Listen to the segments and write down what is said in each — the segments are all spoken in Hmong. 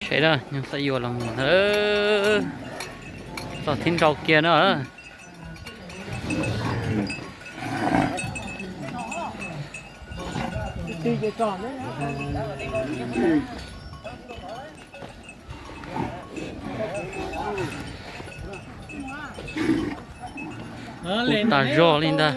Tsev na, nyob Xaj Yuam los mus ntag, txog thib nrau kiag na. Kuj tas zog li ntag.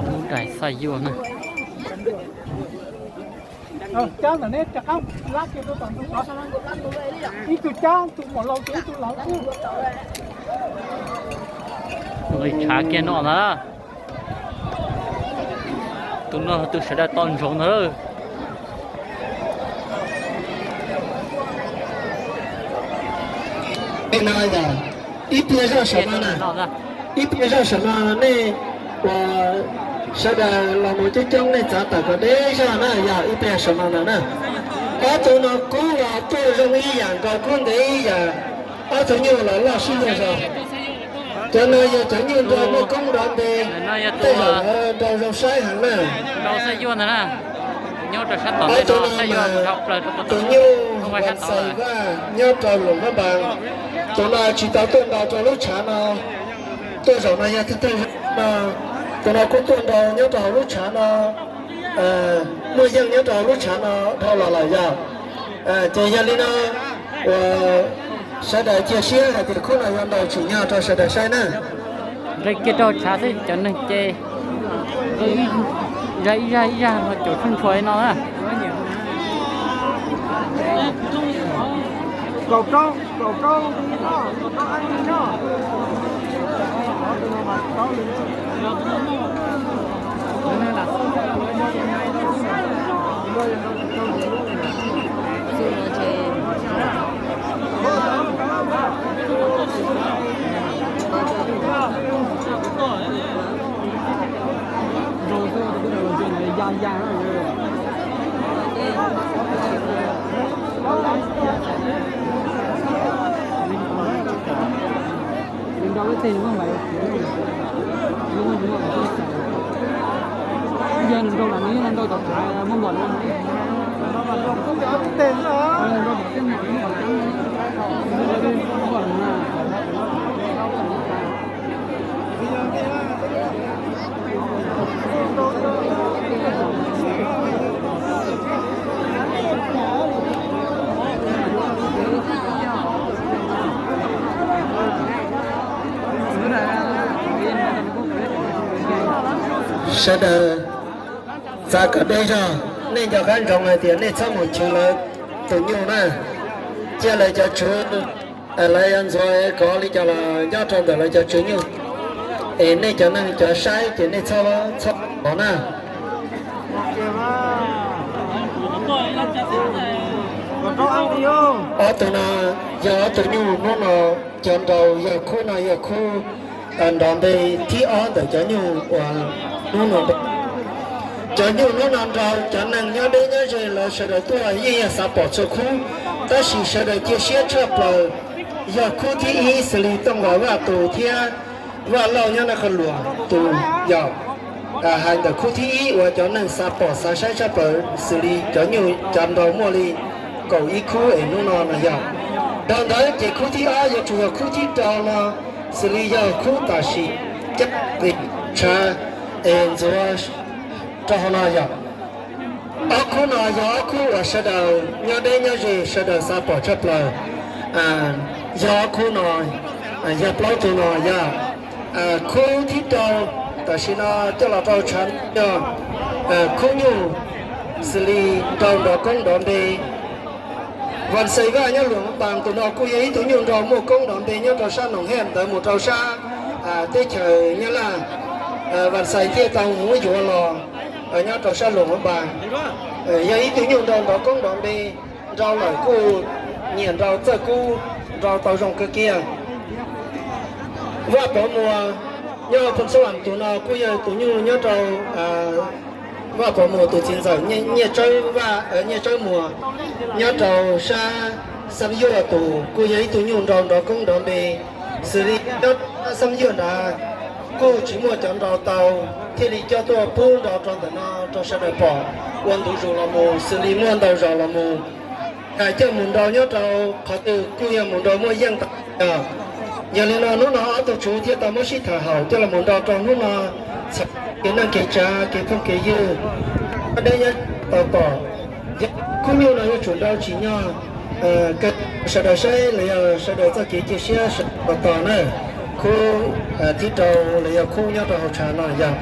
Lub daim Xaj Yuam na. Ib tug cab tus maum laus tus ib tug laus. Li tshav kiag no ntag. Tus no tus sawv daws tos ntsoov ntag. Ib pliag zoj saum no na, ib pliag zoj saum no nej uas sawv daws los mus coob coob nej txav tawm kom deb zog na, yog ib pliag saum no na. Ob tug no kub los tuaj zoo ib yam nkaus, kub ntev ib yam, ob tug nyuj los loj sib luag zog. Cov no yog cov nyuj nrau muaj koob nrov npe, tej zaum nrau zoo saib heev na. Ob tug no mas tus nyuj Vam Xais Vaj nyob rau Luam Vaj Npas. Tus no tsis tau tuaj nrau rau lub tshav no, tuaj zaum no yog thawj thawj zaug no. Tus no kuj tuaj nrau nyob rau hauv lub tshav no, muaj yeej nyob rau hauv lub tshav no dhau los lawm yog. Ces yog li no uas sawv daws cia siab hais tias khub no yuav nrau tsim nyog rau sawv daws saib na. Nqis kiag rau tshav xwb, cov neeg ces ib zaj ib zaj ib zaj los caum tshuaj ntshua li no na. Sawv daws txav kom deb zog, nej nco qab ntsoov hais tias nej txhob mus chwv lawv tus nyuj na. Cia lawv cov tswv, lawv yuav ntxuav kov li cas los nyob rau ntawm lawv cov tswv nyuj, es nej cov neeg cov saib ces nej txhob txhob kov na. Ob tug no yog ob tug nyuj hnub no cov nrau, yog khub no yog khub nrov npe thib ob ntawm cov nyuj uas hnub no nrau. Cov nyuj hnub no nrau, cov neeg nyob deb nyob ze lawv sawv daws tuaj yeej yog xav pom txhua khub, tab sis sawv daws cia siab tshaj plaws yog khub thib ib xws li Tooj Vas Vaj tus thiab Vaj Lauj nyob Naj Qhov Luam tus yog hais ntawm khub thib ib uas cov neeg xav pom xav saib tshaj plaws xws li cov nyuj cov nrau muaj li kaum ib khub es hnub no no yog. Dhau ntawd ces khub thib ob yuav tsum yog khub thib rau no xws li yog khub tam sim cab tshav es ntxuav rau hauv no yog. Ob khub no yog ob khub uas sawv daws nyob deb nyob ze sawv daws xav pom tshaj plaws. Yog ob khub no, yog plaub tug no yog khub thib rau tam sim no coj los rau tshav yog khub nyuj xws li nrau nrov koob nrov npe. Vas Xais Vaj nyob Luam Npas tus no kuj yog ib tug nyuj nrau muaj koob nrov npe nyob rau sab Noom Hej ntawd mus rau sab teb chaws Nyab Laj. Vas Xais thiaj tau mus yuav los nyob rau sab Luam Npas. Yog ib tug nyuj nrau nrov koob nrov npe, nrau lawm kuj nyiam nrau txawj kub, nrau tau zoo kawg kiag. Vaj Pov Muas Nyob Phoos Xab Vam tus no kuj yog tus nyuj nyob rau Vaj Pov Muas tus txiv ntxawm Nyiaj Tsawb Vaj, Nyiaj Tsawb Muas, nyob rau sab Xab Yuaj tus kuj yog ib tug nyuj nrau nrov koob nrov npe. Xws li nyob rau sab Xab Yuaj nrad kuj tsis muaj cov nrau tau, thiaj li coj tuaj pub nrau rau ntawm no rau sawv daws pom ua ntu zus los mus, xws li muaj ntau zaus los mus. Hais coj mus nrau nyob rau qhov twg kuj yog mus nrau muaj yeej tau. Yog li no hnub no ob tug tswv thiaj tau muab sib tham haum coj los mus nrau rau hnub no, txhawm kev neej kev tsav kev phooj kev ywg, deb nyob tau pom. Yog khub nyuj no yuav tsum nrau tsim nyog sawv daws saib los yog sawv daws txoj kev cia siab sawv daws tos na. Khub thib rau los yog khub nyob rau hauv tshav no yog